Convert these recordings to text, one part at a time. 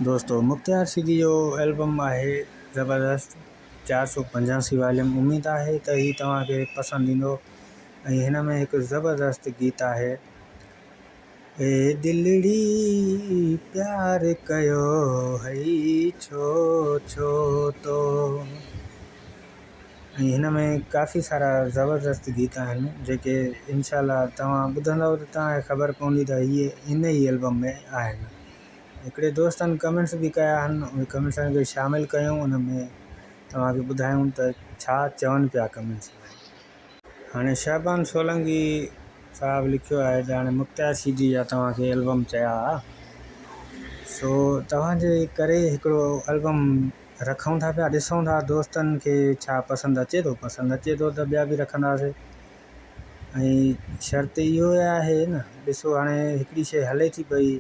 دوستو مختيار سيدي جو البم آهي زبردست 485 واليوم اميد آهي ته هي توهان کي پسند ايندو ۽ هن ۾ هڪ زبردست گيت آهي اي دلڙي پيار ڪيو هئي ڇو ڇو تو ۽ هن ۾ ڪافي سارا زبردست گيت آهن جيڪي انشاء الله توهان ٻڌندؤ ته توهان کي خبر پوندي ته هي ان ئي البم ۾ آهن. هڪڙي دوستن ڪمينٽس به ڪيا آهن ان ڪمينٽسن کي شامل ڪيون ان ۾ توهان کي ٻڌايون ته ڇا چون پيا ڪمينٽس ۾. هاڻي شعبان سولنگي صاحب لکيو آهي ته هاڻي مختيار شيدي جا توهان کي البم چيا ها سو توهان جي ڪري هڪڙو البم رکون ٿا پيا ڏسون ٿا دوستن کي ڇا پسند اچي ٿو پسند اچي ٿو ته ٻيا به رکنداسي ۽ شرط اهو آهي نه ڏسو هاڻي هڪڙي شي هلي ٿي پئي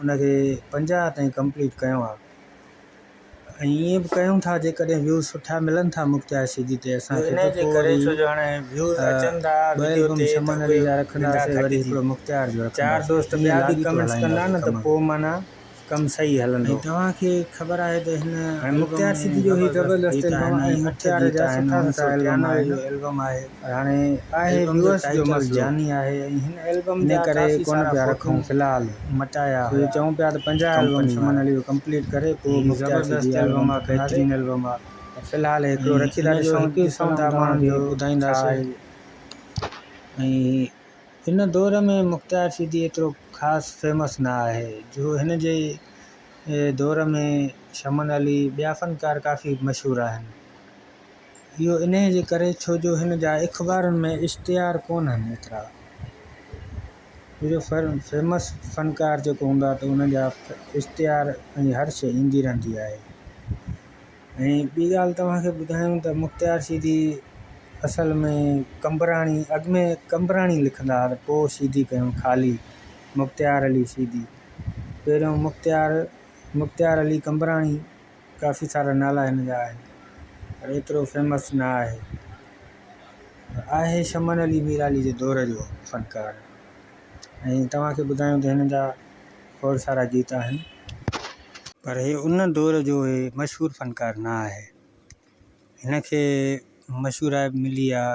ان کي 50 تائين ڪمپليٽ ڪيو آهي ۽ ائين به ڪيون ٿا جيڪڏهن ويوز سٺا ملن ٿا مختيار شيدي تي اسان کي ان ته جي پوء ڪري وري ڇو جو هاڻي ويوز اچن ٿا ٻه وڊيو البم تي ته شمن اهي علي جا ويندا رکنداسي وري گهٽجي هڪڙو مختيار جو چار رکنداسي دوست ائين ٻيا به لاڳيتو ڪمينٽس ڪندا هلائينداسي نه ته ڪم. پوء معنيٰ ڪم صحيح ۽ هلندو. توهان کي خبر آهي ته هن هاڻي البم مختيار ۾ سيدي جو هي زبردست زبردست گيت البم آهن ۽ ۽ اٺ مختيار گيت جا آهن سٺا اڻ سٺا سو البم 93 آهن. جو البم آهي. پر هاڻي آهي البم جو ويوئرس جو ٽائيٽل مسئلو جاني آهي ۽ هن البم ان جا ڪري ڪافي ڪونه سارا پيا فوٽو رکون في الحال مٽايا ڇو جو هيا چئون پيا ته 50 البم ڪمپني شمن وارن. علي جو ڪمپليٽ ڪري پوء هي مختيار سيدي زبردست جا البم البم آ رکنداسي بهترين البم آ پر في الحال ۽ هڪڙو رکي ان ٿا جو ڏسون هڪ ڏسون ڪلام ٿا توهان ماڻهن کي جو ڇا ٻڌائينداسي. آهي ۽ هن دور ۾ مختيار سيدي ايترو خاص فيمس نه آهي جو هن جي دور ۾ شمن علي ٻيا فنڪار ڪافي مشهور آهن. اهو انهيء جي ڪري ڇو جو هن جا اخبارن ۾ اشتهار ڪونهن ايترا. ڇو جو فيمس فنڪار جيڪو هوندو آهي ته ان جا اشتهار ۽ هر شيء ايندي رهندي آهي. ۽ ٻي ڳالهه توهان کي ٻڌايون ته مختيار شيدي اصل ۾ قمبراڻي اڳ ۾ قمبراڻي لکندا هئا ته پوء شيدي ڪيون خالي مختيار علي شيدي پهريون مختيار مختيار علي قمبراڻي ڪافي سارا نالا هن جا آهن پر ايترو فيمس نه آهي آهي شمن علي ميرالي جي دور جو فنڪار ۽ توهان کي ٻڌايون ته هن جا کوڙ سارا گيت آهن. پر هي ان دور جو هي مشهور فنڪار نه آهي. هن کي مشهورائپ ملي آ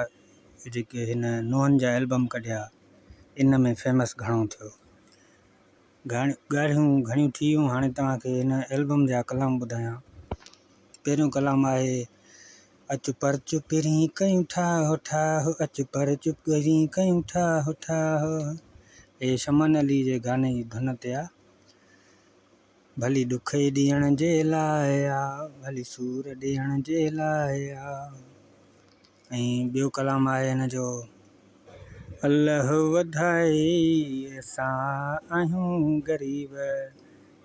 جيڪي هن نوحن جا البم ڪڍيا ان ۾ فيمس گهڻو ٿيو. ڳالهيون گهڻيون ٿي ويون هاڻي توهان کي هن البم جا ڪلام ٻڌايان. پهريون ڪلام آهي اچ پرچ پرين ڪيون ٺاهه ٺاهه اچ پرچ پرين ڪيون ٺاهه ٺاهه هي شمن علي جي گاني جي ڌن تي آ. ڀلي ڏک ئي ڏيڻ جي لاء آ، ڀلي سور ڏيڻ جي لاء آ. ۽ ٻيو ڪلام آهي هن جو. الله وڌائي اسان آهيون غريب.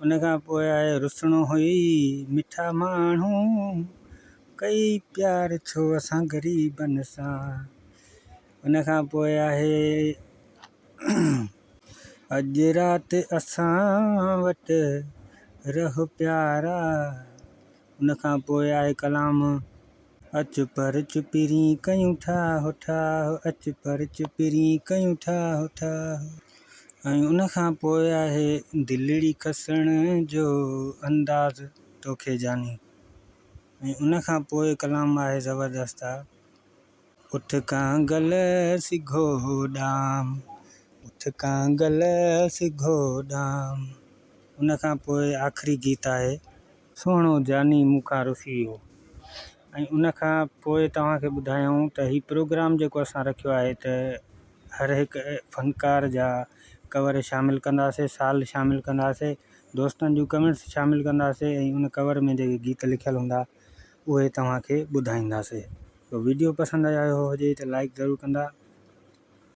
ان کان پوء آهي رسڻو هئي مٺا ماڻهو ڪئي پيار ڇو اسان غريبن سان. ان کان پوء آهي. اڄ رات اسان وٽ رهه پيارا. ان کان پوء آهي ڪلام. اچ پرچ پرين ڪيون ٺاهه ٺاهه اچ پرچ پرين ڪيون ٺاهه ٺاهه. ۽ ان کان پوء آهي دلڙي کسڻ جو انداز توکي جاني. ۽ ان کان پوء ڪلام آهي زبردست آ. اٺ ڪانگل سگهو ڏام، اٺ ڪانگل سگهو ڏام. ان کان پوء آخري گيت آهي. سهڻو جاني مون کان رسي ويو. ۽ ان کان پوء توهان کي ٻڌايائون ته هي پروگرام جيڪو اسان رکيو آهي ته هر هڪ فنڪار جا ڪور شامل ڪنداسي، سال شامل ڪنداسي، دوستن جون ڪمينٽس شامل ڪنداسي ۽ ان ڪور ۾ جيڪي گيت لکيل هوندا اهي توهان کي ٻڌائينداسي. تو ويڊيو پسند آيو هجي ته لائيڪ ضرور ڪندا.